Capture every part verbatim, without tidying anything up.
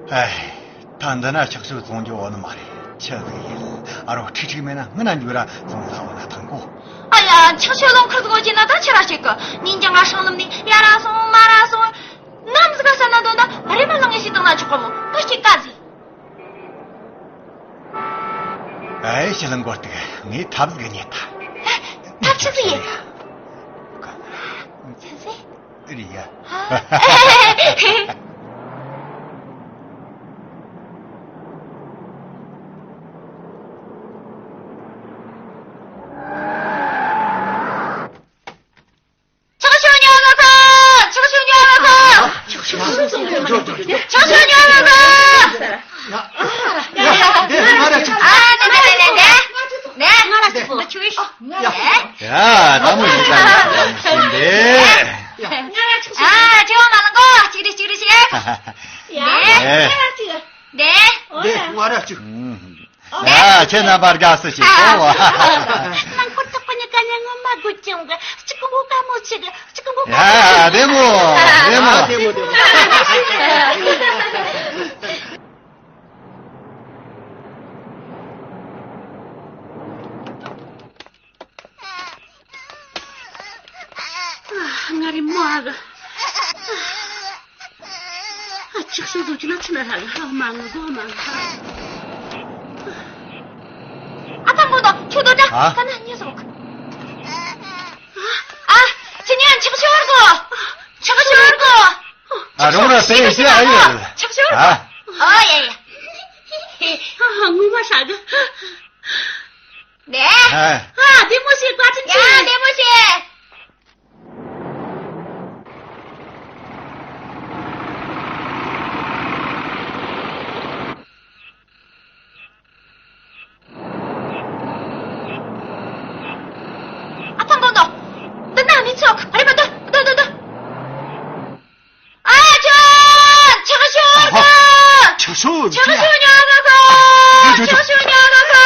ཨེ། ད་འདི་ན་ཆག་ཤོ་བཙོང་རྒྱུ་འོ་ནི་མ་རེད། ཆི་ཟིག་ཡིན། ཨ་རོ་ཁྲིག་ཁྲིག་མེད་ན་སྔུན་ན་འཇུ་ར་བཙོང་ས་འོ་ན་ཐང་གོ། ཨ་ཡ། ཆག་ཤོ་རླངས་འཁོར་བཙོང་རྒྱུ་ན་ད་ཆི་ར་བྱེད་གི། ཉིན་རྒྱང་ང་སྲང་ལམ་ནས་ཡ་ར་སོང་མ་ར་སོང་། ནམ་ཟིག་ག་ས་ན་འདོན་ན་རེ་མ་ལང་ངེ་ཞིག་བཏང་ན་ཆོག་གི་མོ། ད་སྐྱིད་ཀ་ཟིག་ཨེ་ཤི་ལང་གོ་ཏིག་ངས་ཐབས་ཟིག་རྙེད་ད། ཐབས་ཆི་ཟིག་ཡིན། སེམས་སེ། རི་ཡ། ཧ། ཆག་ཤོ་ཉོ་ག་ཁ། ཆག་ཤོ་ཉོ་ག་ཁ། ཆག་ཤོ་ཉོ་ག་ཁ། ཨ། ནེ་ནེ་ནེ་ནེ་ནེ། ང་ལ་ཆུ་ཤོ། ཡ། ད་མོ་ཞིག་ད་ཡ་ཡ་ཤིན་ཏེ། ཨ། ཅི་བ་མ་ལང་གོ། ཅིག་རི་ཅིག་རི་ཤེ། ཡ། ནེ་ནེ། ང་ར་ཅིག་ཨ། ཁྱེད་རྣམ་པར་དགའ་བསུ་ཞིག་གོ། རླངས་འཁོར་ཐོག་པ་ཉི་ཀ་ཉི་ངོ་མ་དགོད་ཀྱང་གི་གཅིག་གི་མགོ་དཀའ་མོ་ཆེ་གི་གཅིག་གི་མགོ་དཀའ་ཡ། བདེ་མོ། བདེ་མོ། བདེ་མོ། བདེ་མོ། ང་རེ་མོ་ཨ་གི། ཨ། ཆག་ཤོ་བཟོ་རྒྱུ་ན་ཆི་ན་ཧ་གི། ཧ་མ་ང་གོ་མ་ང་ཧ། ཨ་ཕ་མགོ་དོ་ཁྱོད་དོ་འདྲ། ཨ། ད་ན་ཉེ་ཟོག་ཨ། ཨ། ཁྱེད་ཉན་ཆག་ཤོ་བར་གོ། ཆག་ཤོ་བར་གོ། ཨ། རོང་ར་སེ་ཤི་ཨ་ཡོད། ཆག་ཤོ་བར་གོ། ཨ། ཨོ་ཡ་ཡ། ཨ། ངུ་མ་ཧྲ་གི། ནེ། ཨ། ཨ། བདེ་མོ་བྱེད། བཀའ་དྲིན་ཆེ། ཡ། བདེ་མོ་བྱེད། ཨ་ཕ་མགོ་དོ། འདི་ན་ནི་ཚོགས་རེ་མ་དོ་དོ་དོ་དོ། ཨ་ཅོ། ཆག་ཤོ་ག་ཆག་ཤོ་ཆག་ཤོ་ཉོ་ག་གོ། ཆག་ཤོ་ཉོ་ག་གོ།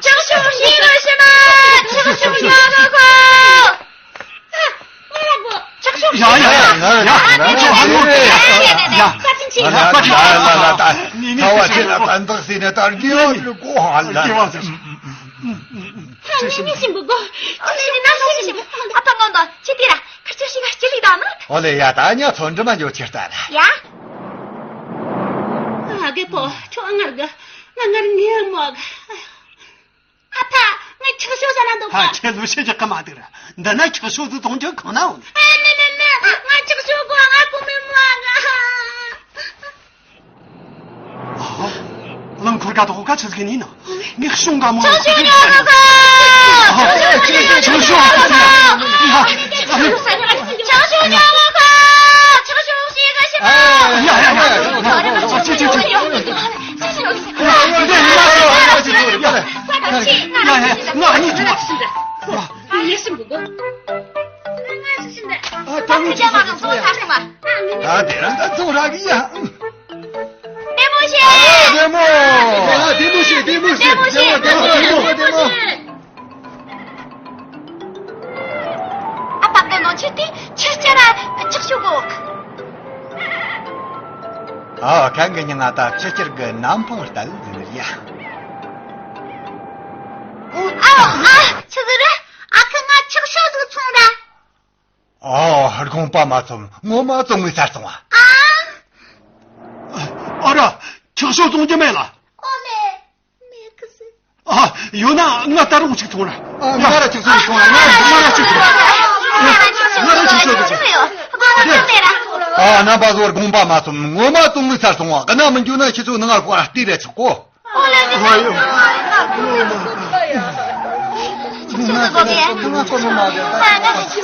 ཆག་ཤོ་ཤི་ག་ཤི་མ། ཆག་ཤོ་ཉོ་ག་གོ། ཆག་ཤོ། ཡ་ཡ་ཡ་ཡ། ཁྱོད་ཧ་ངོ་ཡ། ཡ། བཀའ་དྲིན་ཆེ། ཡ། བཀའ་དྲིན་ཆེ། ལ་ལ་ལ་ད་ནི་ནི་ཁ་བ་ཆེ་ན་ད་འདག་སེ་ནས་ད་རྒྱལ་བ་ལ་གོ་ཧ་ལ། ཨ། ནི་ནི་ཞིམ་པོ་གོ། ཨ། ནི་ནི་ན་ཞིམ་ཞིམ། ཨ་ཕ་མགོ་དོ་ཁྱེད་དེ་ར་ཁ་ཆེ་ཞིག་ག་སྐྱིད་ལི་ད་ན། ཨོ་ལེ་ཡ། ད་ཉ་ཚོ་འདྲི་མ་འཇོག་ཆེ་ལྟ་ར། ཡ། ཨ་རྒད་པོ་ཁྱོད་ཨ་ངར་གི། ང་ངར་ངའི་མོ་གི། ཨ་ཕ། ངས་ཆག་ཤོ་ཟ་ན་འདོད་པ། ཧ། ཁྱེད་ལུས་ཤེས་ཀྱི་ཀ་མ་དེ་ར། འདི་ན་ཆག་ཤོ་ཟི་གཏོང་རྒྱུ་གང་ན་འོང་། ཨ། མེ་མེ་མེ། ང་ཆག་ཤོ་གོ། ང་གོ་མེ་མོ་ང་། རླངས་འཁོར་ག་དོག་ག་ཆི་ཟིག་ནི་ན། ངས་ཤོང་ག་མོ། ཆག་ཤོ་ཉོ་ག་གོ། ཆག་ཤོ་ཉོ་ག་གོ། ཆག་ཤོ་ཉོ་ག་གོ། ཆག་ཤོ་ཉོ་ག་གོ། ཆག་ཤོ་ཤི་ག་ཤི་མ། ཡ་ཡ་ཡ། ཆག་ཤོ་ཉོ་ག་གོ། ཡ་ཡ་ཡ། ང་གཉིས་ཀྱི་མ། ངས་ཤི་མི་དགོས། ང་ཤི་ཤི་འདི། ཨ། ད་ངས་ཅི་ཟེར་གྱི་སོང་ཡ། ད་དེ་རང་ད་ཚོང་རག་གི་ཡ། བདེ་མོ་བྱེད། ཨ། བདེ་མོ། ཨ། བདེ་མོ་བྱེད། བདེ་མོ་བྱེད། བདེ་མོ་བྱེད། བདེ་མོ་བདེ་མོ་བདེ་མོ། ཨ་ཕ་གི་ནོ་ཆེ་དེ་ཆེ་ཆེ་ར་ཆག་ཤོ་གོ། ཨ། ཁ་གི་ཉི་ང་ད་ཆེ་ཆེར་གི་ནམ་འཕང་ལྟ་ལི་ཟིན་ཡ། ཨ། ཨ། ཆི་ཟིག་རེད། ཨ་ཁུ་ང་ཆག་ཤོ་ཟིག་ཚོང་ར། ཨོ། དགོངས་པ་མ་ཚོམ། ངོ་མ་བཙོང་མི་ཚར་སོང་བ། ཨ། ཨ་ར། ཆག་ཤོ་བཙོང་རྒྱུ་མེད་ལ། ཨོ་མེད། མེད་གི་ཟེར། ཨ། ཡོད་ན་ང་ད་རུང་གཅིག་ཚོང་ར། ཨ། ང་ར་གཅིག་ཚོང་ཚོང་ར། ང་ར་གཅིག་ཚོང་། ང་ར་གཅིག་ཚོང་ཚོང་། ཨ། རྣམ་པ་ཚོར་དགོངས་པ་མ་ཚོམ། ངོ་མ་བཙོང་མི་ཚར་སོང་བ། གནའ་མི་འགྱུར་ན་ཁྱེད་ཚོ་ནང་ལ་ཁོ་ར་བལྟས་རེ་ཆོག་གོ།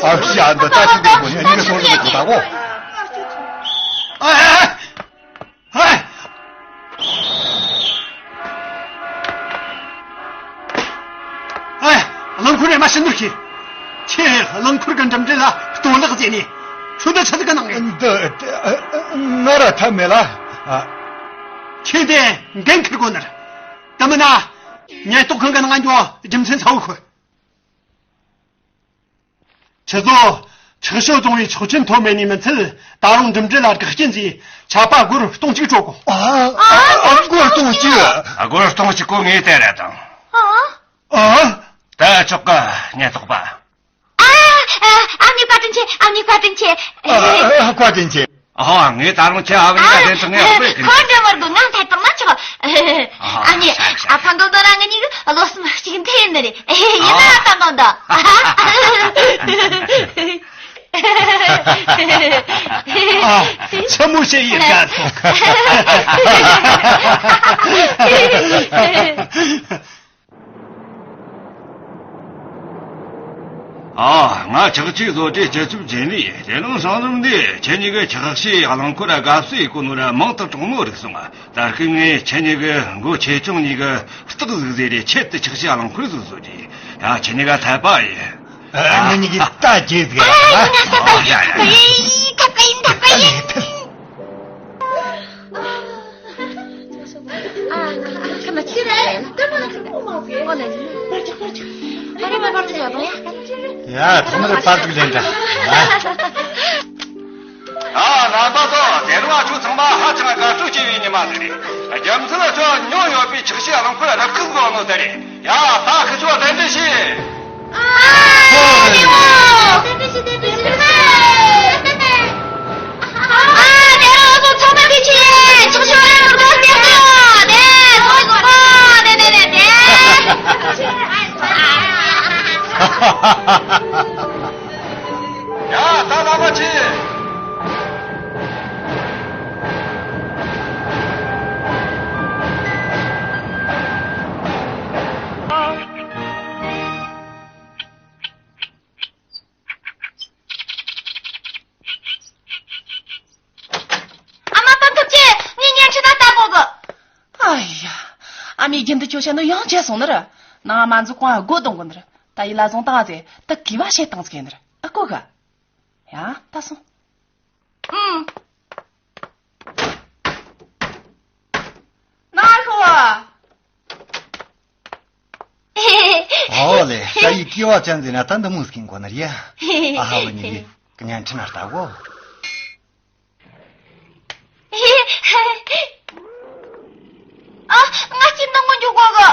ཨ་ཤ་འདི་ད་ཅི་འདི་གོ་ཉན་ཉན་སོང་རེད་གོ་ད་གོ། ཨ། ཨ། ཨ། ཨ། རླངས་འཁོར་རེ་མ་ཕྱིན་ནོར་གི། ཁྱེད་རླངས་འཁོར་གི་འགྲིམ་འགྲུལ་ལ་གཏོར་བརླག་བྱས་ནས་ཁྱོད་འདི་ཆི་ཟིག་གི་ནང་ནས། འདི་ང་ར་ཐབས་མེད་ལ། ཨ། ཁྱེད་དེ་འགན་འཁུར་དགོས་ནི་རེད། དེ་མིན་ན། ཉེན་རྟོག་ཁང་གི་ནང་འགྱོ་རྒྱུ་མཚན་ཚ་བོ་ཤོད། ཁྱེད་ཚོ་ ཆག་ཤོ་བཙོང་བའི་ཆོག་མཆན་ཐོབ་མེད་ནི་མི་ཚད། ད་རུང་འགྲིམ་འགྲུལ་ལ་དགག་རྐྱེན་བཟོས། ཆད་པ་སྒོར་སྟོང་གཅིག་སྤྲོད་དགོ། ཨ། ཨ། སྒོར་སྟོང་གཅིག་སྒོར་སྟོང་གཅིག་གོ་ངས་སྟེར་ར་དང་། ཨ། ཨ། ད་ཆོག་ག་ཉན་ཐོག་པ། ཨ། ཨ། ཨ་མྱེས་བཀའ་དྲིན་ཆེ། ཨ་མྱེས་བཀའ་དྲིན་ཆེ། ཨ། ཨ། བཀའ་དྲིན་ཆེ། ཨ། ངས་ད་རུང་ཁྱེད་ཨ་བ་ཉི་ཀ་དེ་ཚང་ངས་ཨ་ཁོས་ཁོ་འདྲ་མར་དགོས་ངང་ཐད་བཏང་ན་ཆོག་ཨ་མྱེས། ཨ་ཕ་འགོ་དོ་ར་ང་གཉིས་ཀྱི་བློ་སེམས་གཅིག་མཐུན་ཡིན་ནི་རེད། ཡིན་ན་ཨ་ཕ་འགོ་དོ། ཨ། ཆི་མོ་བྱེད་ཡིན་དགའ་སོང་། ཨ། ང་ཆག་ཆེ་བཟོ་གྲྭའི་སྤྱི་ཁྱབ་རྒྱུན་ལས། དེ་རིང་སང་ནམ་འདི་ཁྱེད་གཉིས་ཀྱི་ཆག་ཤེས་རླངས་འཁོར་དགའ་བསུ་ཡི་གོ་ནོར་མང་དུ་གྲོངས་ནོ་རིག་སོང་། ད་སྐབས་ངས་ཁྱེད་གཉིས་ཀྱི་མགོ་ཆེ་ཆུང་གཉིས་ཀྱི་རྟགས་ཟིག་ཟེར་རེ་ཆེད་དུ་ཆག་ཤེས་རླངས་འཁོར་ཟིག་བཟོ་རྒྱུ། ཡ། ཁྱེད་གཉིས་ཀ་འཐད་པ་ཡིན། ཨ། ངེད་གཉིས་ཀྱི་ད་ཁྱེད་ཟིག་ར་ང་འཐད་པ་ཡིན། འཐད་པ་ཡིན། འཐད་པ་ཡིན། ཡ། ཐོག་མར་པར་ཅིག་ལེན་དྲ། ཨ། རྣམ་པ་ཚོ། དེ་རིང་ང་ཁྱོད་ཚང་མ་ཧ་ཅང་དགའ་སྤྲོ་སྐྱེ་བའི་ཉི་མ་ཟིག་རེད། རྒྱུ་མཚན་ལ་ཁྱོད་ཉོ་ཡོད་པའི་ཆག་ཤེས་རླངས་འཁོར་རབ་ཁུག་བཟོ་ནོ་དེ་རེད། ཡ། ད་ཁི་ཆོ་གདན་འདྲེན་བྱོས། ཨ། ལེའོ། གདན་འདྲེན་བྱོས། གདན་འདྲེན་བྱོས། ཨ། དེ་རིང་ཚོ་ཚང་མ་དེ་ཆེ་ཆག་ཤེས་རླངས་འཁོར་སྟེར་གི་ཡོད། དེ་ཚོ་ཡོད་པ། དེ་དེ་དེ་དེ། ཡ། ད་ལ་མ་ཆེ། ཨ་མ་སྤང་ཐུབ་ཆེ། ངས་བརྙན་འཕྲིན་ན་ལྟ་དགོས་གི། ཨ་ཡ། ཨ་མའི་རྒྱུན་དུ་ཁྱོད་བཤད་ནོ་ཡང་བྱས་སོང་ནི་ར། ནང་མ་འཛུལ་གོང་སྒོ་རྡུང་དགོས་ནི་ར། ད་ཡིད་ལ་བཟུང་བཏང་ཟེ། ད་གུས་པ་བྱེད་བཏང་ཟེ་ནི་ར། ཨ་གོ་ག་ཡ། ད་སོང་། ཨུམ། ནང་ཤོག་ཨོ་ལེ། ཤ་ཡི་སྐྱེ་བ་ཅན་ཟེར་ན་ད་འདི་མོ་སྐྱིན་གོ་ནི་རེད་ཡ། ཨ་ཧ་བ་ཉི་གི་བརྙན་འཕྲིན་ན་ལྟ་གོ། ཨ། ང་སྐྱིན་དང་ངོ་འཇུག་གོ་གི།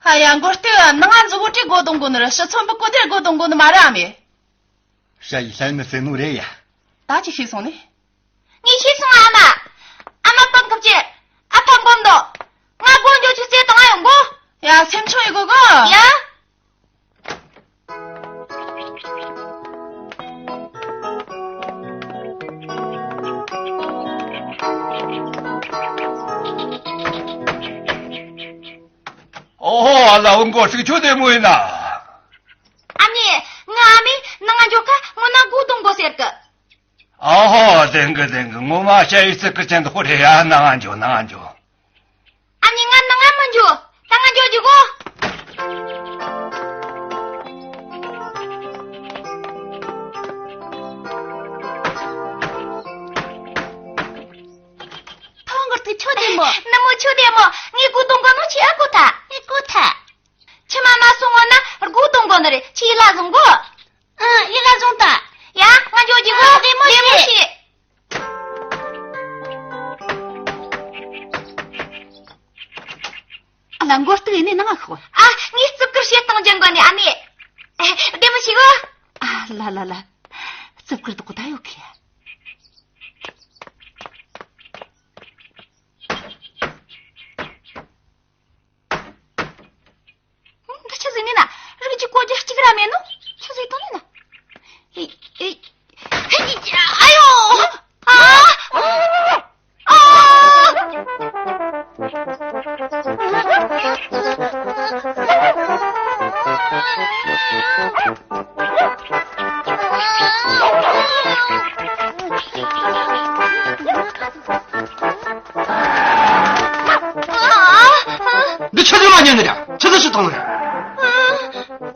ཧ་ཡ། མགོ་སྟེ་ནང་ང་འཛུལ་གོ་དྲི་སྒོ་རྡུང་གོ་ནི་ར། ཕྱི་ཚོན་པོ་གོ་དེར་སྒོ་རྡུང་གོ་ནི་མ་ར་ཨ་མེ། ཤ་ཡི་ལྷན་ནི་ཟེར་ནོ་རེད་ཡ། ད་ཅི་ཤེས་སོང་ནི། ངས་ཤེས་སོང་ཨ་མ། ཨ་མ་སྤང་ཐུབ་ཆེ། ཨ་ཕ་མགོ་འདོགས། ང་སྒོ་འགྱོ་ཆུ་རྩེ་དང་ང་ཡོང་གོ། ཡ། སེམས་ཆུང་ཡི་གོ་གོ། ཡ། ཨོ་ཧོ། ཨ་ལ། འོ་མགོ་ཧྲུག་ཁྱོད་བདེ་མོ་ཡིན་ན། ཨ་མྱེས། ང་ཨ་མས་ནང་ང་འགྱོ་ཁ་སྔོན་ན་སྒོ་རྡུང་དགོ་ཟེར་གི། ཨ་ཧོ། བདེན་གི་བདེན་གི། ངོ་མ་ཞ་ཡི་བརྩི་བཀུར་ཅན་དུ་ཧོ་རེད་ཡ། ནང་ང་འགྱོ། ནང་ང་འགྱོ། ཨ་མྱེས། ང་ནང་ང་མི་འགྱོ། ད་ང་འགྱོ་རྒྱུ་གོ། ཐང་གར་ཐུག་ཆོ་བདེ་མོ། ནུ་མོ་ཆོ་བདེ་མོ། ངས་སྒོ་རྡུང་གོ་ནོ་ཁྱེད་ཨ་གོ་ཐལ། ངས་གོ་ཐལ། ཁྱེད་མ་མ་སོང་ངོ་ན་སྒོ་རྡུང་གོ་ནི་རེད། ཁྱེད་ཡིད་ལ་བཟུང་གོ། ཨ། ཡིད་ལ་བཟུང་ད། ཡ། ང་འགྱོ་རྒྱུ་གོ། བདེ་མོ་བདེ་མོ་བྱེད། བྱེད། ཨ་ལ། མགོ་གཏུགས་ནས་ནང་ཤོག་ཨ། ངས་བརྩི་བཀུར་བྱེད་སྟངས་སྦྱང་གོ་ནི་ཨ་མྱེས། བདེ་མོ་བྱེད་གོ། ཨ་ལ་ལ་ལ། བརྩི་བཀུར་དག་ད་ཡོད་གི། འདི་ཆི་ཟིག་ནི་ན། རིགས་ཀྱི་གོ་རྒྱུ་གཅིག་ར་མེད་ནོ། ཆི་ཟིག་བཏང་ནི་ན། ཨེ། ཨེ། ཨ་ཡོ། ཨ། ཨ། འདི་ཆི་ཟིག་མ་ཉན་ནི་རེད། ཆི་ཟིག་ཞིག་བཏང་ནི་རེད།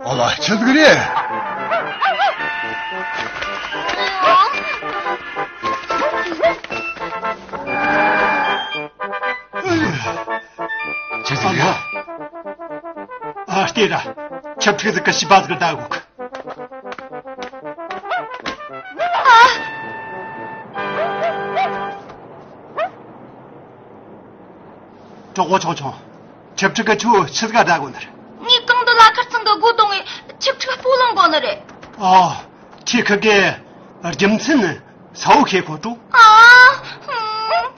ཨོ་ལ། ཆི་ཟིག་རེད། ཆི་ཟིག་ ཨེ་ར། ཆབ་ཕྲུག་ཟིག་གི་བྱིས་པ་ཟིག་ལ་ལྟ་དགོས་གི། གྲོགས་པོ་ཆུང་ཆུང་། ཆབ་ཕྲུག་གི་ཁྱོད་ཆི་ཟིག་ག་ལྟ་དགོས་ནི་རེད། ངས་གང་དུ་ལ་ཁར་ཚང་གི་སྒོ་རྡུང་བས་ཆབ་ཕྲུག་སྤོ་ལངས་དགོས་ནི་རེད། ཨོ། ཁྱེད་ཁི་གེ་རྒྱུ་མཚན་ནི་ས་བོ་ཁེ་ཁོ་ཏོ། ཨ། ཧུམ།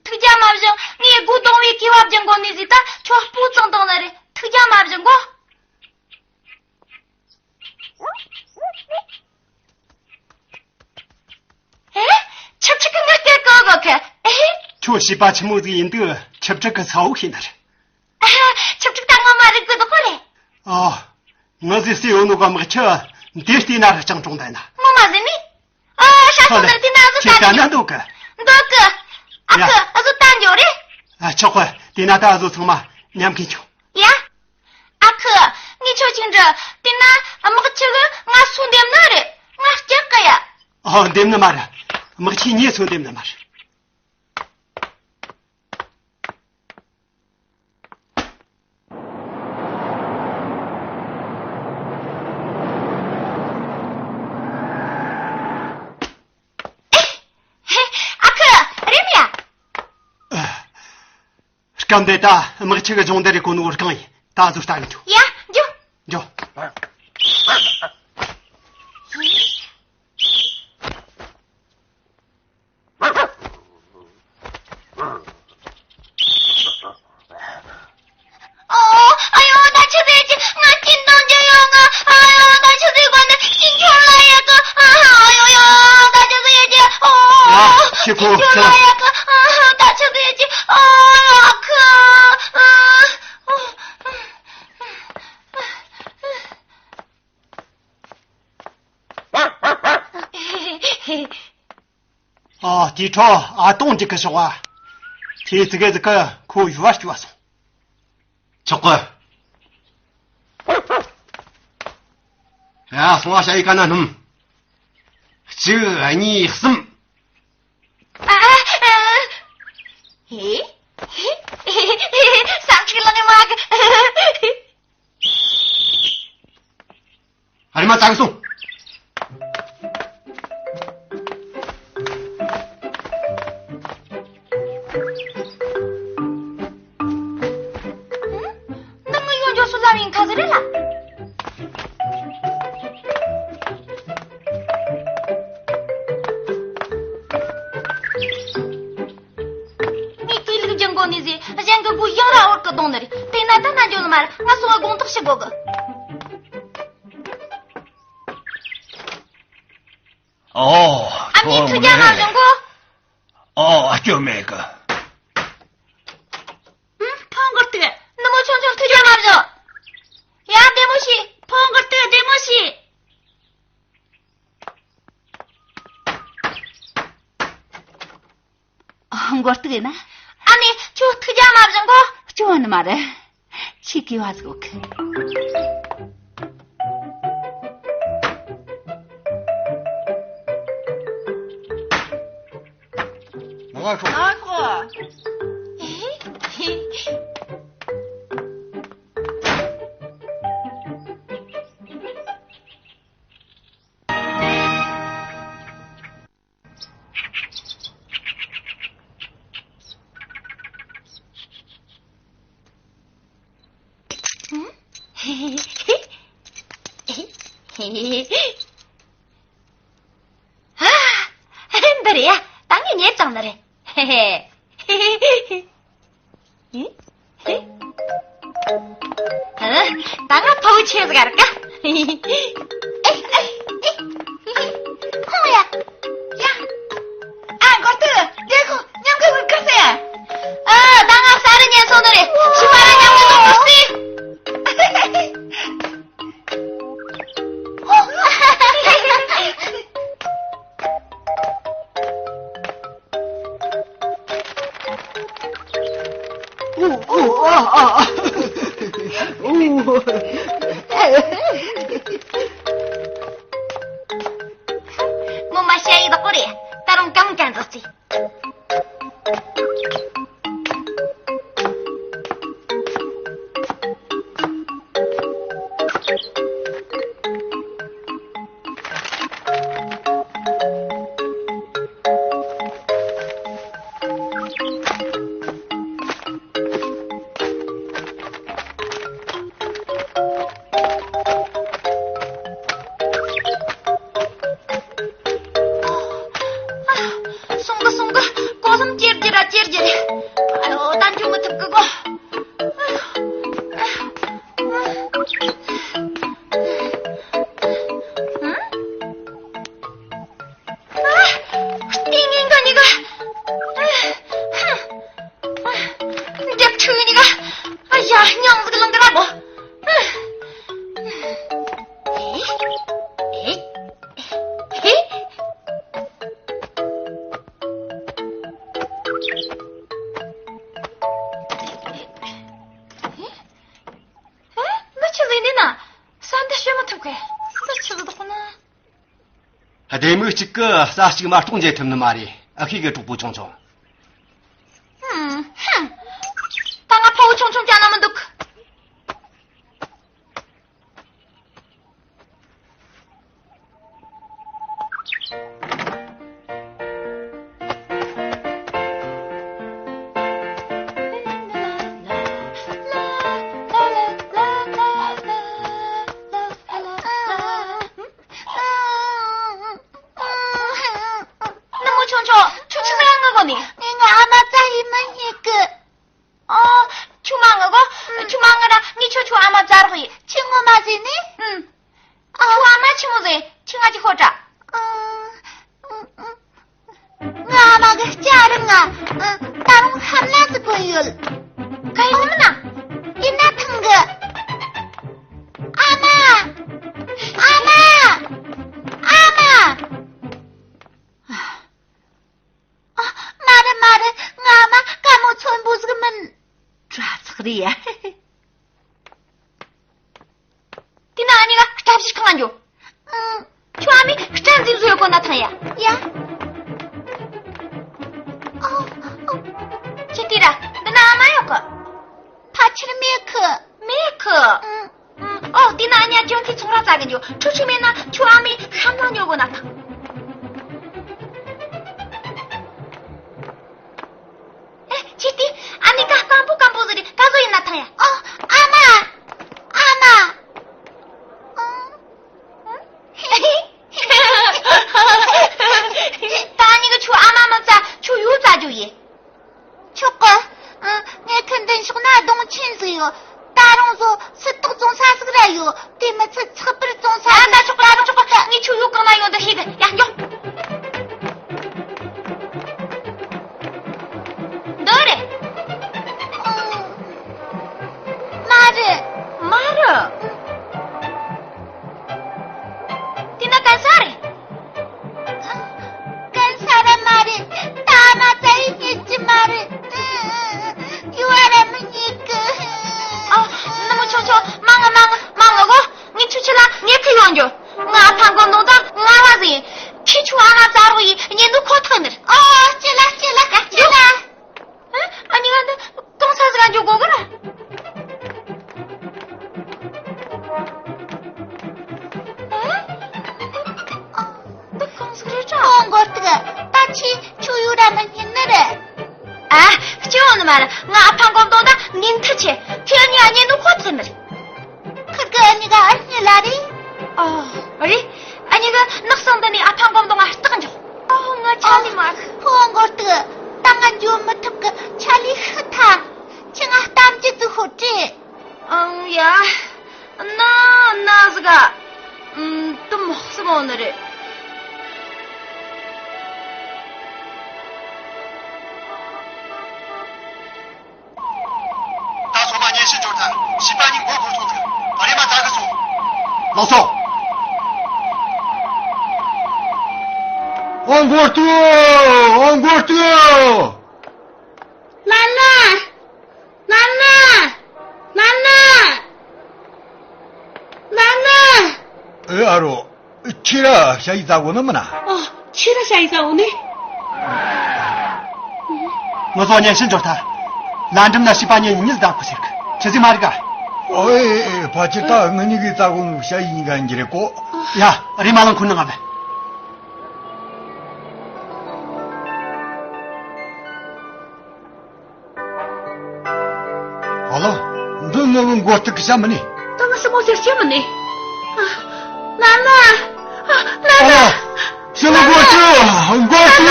ཐུགས་རྒྱལ་མ་བཞེངས། ངས་སྒོ་རྡུང་བའི་གུས་པ་བྱིན་དགོས་ནི་ཟིག་ད་ཁྱོད་སྤོ་ཙང་བཏང་ནི་རེད། ཐུགས་རྒྱལ་མ་བཞེངས་གོ། ཨེ། ཆབ་ཕྲུག་གི་ངའི་སྐད་གང་གོ་ཁེ། ཨེ། ཁྱོད་བྱིས་པ་ཆི་མོ་ཟིག་ཡིན་དུས་ཆབ་ཕྲུག་གི་ས་བོ་ཤེས་ནི་རེད། ཨ། ཆབ་ཕྲུག་ད་ངོ་མ་རིག་གི་འདུག་གོ་རེད། ཨ། ངི་ཟིག་སྲིད་ཡོད་ནོ་ག་མི་ཁྱི་འདི་བལྟས་ན་ར་སྤྱང་གྲུང་ད་ཡིན་ན། ངོ་མ་ཟིན་ནི། ཨ། ཧྲ་སོང་ནི་རེད། དེ་ན་ཨ་ཟོ་ཁྱེད་ད་ད་ན་འདུག་གི། འདུག་གི། ཨ་ཁུ། ཡ། ཨ་ཟོ་ད་འགྱོ་རེད། ཨ། ཆོག་གི། དེ་ན་ད་ཨ་ཟོ་ཚང་མ་མཉམ་གི་འགྱོ། ཡ། ཨ་ཁུ། ངས་ཁྱོད་ཅིག་འདྲི། དེ་ན་དམག་ཆུ་གི་ང་སུ་འདེམས་ནི་རེད། ང་སྐྱག་གི་ཡ། ཨོ། འདེམས་ནི་མ་རེད། དམག་ཆུ་ངས་སུ་འདེམས་ནི་མ་རེད། ཨ་ཁུ། རེམ་ཡ། སྐབས་འདི་ད་དམག་ཆུ་གི་སྦྱོང་བརྡར་རེ་གོ་ནོ་རྐང་ཡིན། ད་ཨ་ཟོ་ལྟ་གི་འགྱོ། ཡ། འགྱོ། འགྱོ། ཨོ། ཨ་ཡོ། ད་ཆི་ཟེར་གྱི། ང་སྐྱིད་འདང་རྒྱུ་ཡོད་ང་། ཨ་ཡོ། ད་ཆི་ཟེར་གོ་ནི། སྐྱིད་འཁྱོར་ལ་ཡ་གི། ཨ་ཨ་ཡོ་ཡོ། ད་ཆི་ཟེར་གྱི། ཨོ། ཡ། ཁྱེད་ཁོ་སྐྱིད་འཁྱོར་ལ་ཡ་གི། ཨ་ད་ཆི་ཟེར་གྱི། ཨོ་ཡ་ཁུ། ཨ། ཨ། དེའི་འཕྲོ་ཨ་སྟོང་འགྲིག་གི་ཤོག་ཨ། ཁྱེད་ཙི་གེ་ཙི་གི་ཁོ་ཡུ་བ་སྐྱུ་བ་སོང་། ཆོག་གི། ཡ། སོང་བ་ཤ་ཡི་ཀ་ན་སྣུམ། གཅིག་གཉིས་གསུམ། ཨ། ཨ། ཧེ། ཧེ། ཧེ། ཧེ། ས་ཁྲིག་ལ་ནི་མ་གི། ཨ་རི་མ་ཙག་སོང་། འདི་མི་ཡོང་འཇོག་སུ་ལ་ཡིན་ཁ་ཟེར་རེད་ལ། ངས་ཀི་ལུག་ཅན་གོ་ནི་ཟེ་གཞན་གི་གུ་ཡང་ར་འོར་གི་གདོང་ནི་རེད། དེ་ན་ད་ན་འཇོག་ནི་མ་རེད། ང་སོང་བ་དགོང་དག་ཞིག་དགོ་གི། ཨོ། ཨ་མའི་ཐུགས་རྒྱལ་མ་བཞེངས་གོ། ཨོ། ཨ་སྐྱོ་མེད་གི། ཧུམ། ཕང་གི་ལྟོས། ནུ་མོ་ཆུང་ཆུང་ཐུགས་རྒྱལ་མ་བཞེངས། ཡ། བདེ་མོ་བྱོས། ཕང་གི་ལྟོས། བདེ་མོ་བྱོས། མགོ་གཏུགས་ཡིན་ན། ཨ་ནེ། ཁྱོད་ཐུགས་རྒྱལ་མ་བཞེངས་གོ། སྐྱོ་བ་ནི་མ་རེད། ཁྱེད་ཀྱི་བ་ཟིག་ཡོད་གི། མ་ང་ཁོ། ཨ་ཁོ། ཨ། འདི་རེད་ཡ། ད་ངས་རྙེད་བཏང་ནི་རེད། ཨེ། ཨེ། ཨ། ད་ང་ཕོ་བོ་ཆེ་ཟིག་ར་ཀ། ཨེ། ཨེ། ཨེ། ཁོང་ཡ། ཡ། ཨ། མགོ་ཏུ་དེ་ཁོ་མཉམ་གི་ཟིག་ཀ་སེ། ཨ། ད་ང་ས་རུ་ཉན་སོང་ནི་རེད། ཤི་བ་ར་མཉམ་གི་ཟིག་ཀ་སེ། ངོ་མ་ཤ་ཡི་དག་པོ་རེད། ཅེར་ཅེར་ར་ཅེར་ཅེར། ཨ་ཡོ། ད་འཇུ་མི་ཐུབ་གི་གོ། ཨ། ཏིང་ངེ་འགའ་ནི་ག། ཨ། ཨ། འདེབས་ཆུ་ནི་ག། ཨ་ཡ། སྙིང་ཟིག་ལངས་གི་ར་མོ། ཨེ། ཨེ། ཨེ། ཨེ། འདི་ཆི་ཟིག་ནི་ན། ས་འདི་ཤོད་མ་ཐུབ་གི། འདི་ཆི་ཟིག་དོག་ན། སྡེ་མི་གཅིག་གིས་ས་གཅིག་མ་གཏོགས་འཇལ་ཐུབ་ནི་མ་རེད། ཨ་ཁུ་གི་གྲོགས་པོ་ཆུང་ཆུང་། ཧུམ། ཧུམ། ད་ང་ཕ་བོ་ཆུང་ཆུང་ཅང་ན་མི་འདུག་ནུ་མོ་ཆུང་ཆུང་། ཁྱོད་ཆི་ཟིག་ཡང་ངུ་གོ་ནི། ངས་ང་ཨ་མ་བཙལ་ཡི་མི་རྙེད་གི། ཨོ། ཁྱོད་མ་ངུ་གོ། ཁྱོད་མ་ངུ་ར། ངས་ཁྱོད་ཁྱོད་ཨ་མ་བཙལ་རོགས་ཡིན། ཁྱོད་ངོ་མ་ཟིན་ནི། ཨུམ། ཨ། ཁྱོད་ཨ་མ་ཆི་མོ་ཟིན། ཁྱོད་ང་ཅིག་ཤོད་དྲ། ཨ། ང་ཨ་མ་གི་ལྕགས་རི་ང་། ཨ། ད་རུང་ཧམ་ལ་ཟིག་གོན་ཡོད། ག་ཡིན་ནི་མིན་ན། ཡིན་ན་ཐང་གི། ཨ་མ། ཨ་མ། ཨ་མ། ཨ། མ་རེད་མ་རེད། ང་ཨ་མ་དཀའ་མོ་ཚོན་པོ་ཟིག་མིན། དྲ་ཚག་རེད་ཡ། དེ་ན་ཨ་ནི་ག་སྐྲ་བཞར་ཁང་ང་འགྱོ། ཨང་། ཁྱོད་ཨ་མས་སྐྲ་འཛིན་བཟོ་ཡོད་གོ་ན་ཐང་ཡ། ཡ། ཨོ། ཨོ། ཅི་དེ་ར། འདི་ན་ཨ་མ་ཡོད་གི། ཕལ་ཆེར་མེད་གི། མེད་གི། ཨང་། ཨང་། ཨོ། དེ་ན་ཨ་ནི་ཨ་ཅང་ཐི་ཚོང་ར་བཙལ་གི་འགྱོ། ཁྱོད་ཆི་མེད་ན་ཁྱོད་ཨ་མས་ཤམ་ལ་ཉོ་གོ་ན་ཐང་། ཨེ། ཅི་སྟེ། ཨ་ནི་ཀ་སྐམ་པོ་སྐམ་པོ་ཟིག་རེད། ཀ་ཟོ་ཡིན་ན་ཐང་ཡ། ཨོ། ཨ་མ། ཨ་མ། ཨང་། ད་ཨ་ནི་ག་ཁྱོད་ཨ་མ་མ་བཙལ། ཁྱོད་ཡོ་བཙལ་རྒྱུ་ཡིན། ཆོག་གི། ཨ། ངའི་ཁ་འདོན་ཕྱོགས་ན་སྡོང་ཆེན་ཟིག་ཡོད། ད་རུང་བཟོ་སིལ་ཏོག་བཙོང་ས་ཟིག་ར་ཡོད། དེ་མི་ཚད་ཚགས་པར་བཙོང་ས། ཨ། ད་ཆོག་གི། ད་ཆོག་གི། ངས་ཁྱོད་ཡོ་གང་ན་ཡོད་འདི་ཤེས་གི། ཡ། འགྱོ། འདི་རེད། ཨ། མ་རེད། མ་རེད། དེ་ན་གན་ས་རེད། གན་ས་ར་མ་རེད། ད་ཨ་མ་བཙལ་ཡི་རྙེད་རྒྱུ་མ་རེད། ཡོ་བ་ར་མི་རྙེད་གི། ཨ། ནུ་མོ་ཆུང་ཆུང་། མ་ངུ་མ་ངུ་མ་ངུ་གོ། ངས་ཁྱོད་ཆི་ལ་ཉལ་ཁ་ཡོང་རྒྱུ། ང་ཨ་ཕ་མགོ་འདོང་དང་ངར་བ་ཟིན། ཁྱོད་ཁྱོད་ཨ་མ་བཙལ་རོགས་ཡིན། རྙེད་འདུག་ཁོ་ཐག་ནི་རེད། ཨོ། ཅི་ལ་ཅི་ལ་ཅི་ལ། ཨ། ཨ་ནི་ང་འདི་གང་ས་ཟིག་ག་འགྱོ་དགོས་གི་ར། ཨ། འདི་གང་ཟིག་རེད་དྲ། ཨོ། མགོ་སྟག། ད་ཁྱོད་ཁྱོད་ཡོ་ར་མི་རྙེད་ནི་རེད། ཨ། སྐྱོན་ནི་མ་རེད། ང་ཨ་ཕ་མགོ་འདོང་དང་ཉིན་ཐག་ཆད། ཁྱོད་ཨ་ནི་ཨ་ཉེ་ནུ་ཁོ་ཐག་ནི་རེད། ཁི་གི་ཨ་ནི་ག་ཨ་ཉེ་ལ་རེད། ཨོ། རེད། ཨ་ནི་ག་ནགས་སང་འདི་ནས་ཨ་ཕ་མགོ་འདོང་ང་སྟག་འཇོག། ཨོ། ང་ཆ་ལི་མ། ཧོ། མགོ་སྟག། ད་ང་འགྱོ་མི་ཐུབ་གི། ཆ་ལི་ཤི་ཐལ། ཁྱོད་ང་གཏམ་རྒྱུད་དུ་ཤོད་དྲེ། ཨང་ཡ། ན་ན་ཟིག་ག་ཨུམ། དུམ་སི་མོ་ནི་རེད། ད་སོ་མ་ཉེ་ཤི་འབྱོར་ཐལ། ཤི་པ་ཉིད་མགོ་སྒུར་སོང་ཟིག། ཨ་རེ་མ་ད་གི་སོང་། ལགས་སོ། ཨོ་མགོ་སྟག། ཨོ་མགོ་སྟག། ལ་ལ། ལ་ལ། ལ་ལ། ལ་ལ། ཨེ། ཨ་རོ། ཁྱེད་ར་ཞ་ཡི་ཟ་གོ་ནི་མིན་ན། ཨ། ཁྱེད་ར་ཞ་ཡི་ཟ་གོ་ནི། ང་ཚོ་ཉན་ཤིན་འགྲོ་ཐལ། ལ་འགྲམ་ན་ཤི་པ་ཉེ་གཉིས་ཟླ་ཁུ་ཟེར་གི། ཆི་ཟིག་མ་རིག་ག། ཨོ། ཨེ་ཨེ། ཕལ་ཆེར་ད་ང་གཉིས་ཀྱིས་ཟ་གོ་ནི་ཞ་ཡི་གཉིས་ཀ་ཡིན་གྱི་རེད་གོ། ཡ། རེ་མ་ལང་ཁུ་ནང་ང་མེད། ཨ་ལ། འདི་ནི་མགོ་སྟག་གི་ཤ་མིན་ནི། ད་ང་སྲིན་མོ་ཟེར་ཤ་མིན་ནི། ཨ། ལ་ལ། ཨ། ལ་ལ། ཨ་ལ། ཤི་མོ་མགོ་སྟག། མགོ་སྟག།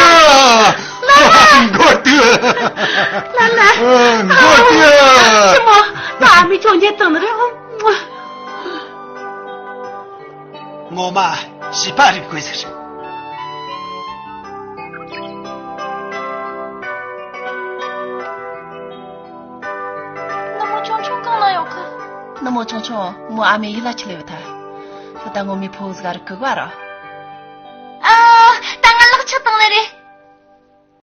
ལ་ལ། མགོ་སྟག། ལ་ལ། ཨ། མགོ་སྐྱོ། ཆི་མོ། ད་ཨ་མས་ཁྱོད་མཇལ་བཏང་ནི་རེད། ངོ་མ་བྱིས་པ་རེད་དགོས་ཟེར། ནུ་མོ་ཆུང་ཆུང་གང་ན་ཡོད་གི། ནུ་མོ་ཆུང་ཆུང་མོ་ཨ་མའི་ཡིད་ལ་ཆི་ལས་ཡོད་ཐལ། ད་ངོ་མའི་ཕོ་ཟིག་ར་གི་ག་ར། ཨ། ད་ང་ལག་ཆ་བཏང་ལེ་རེད།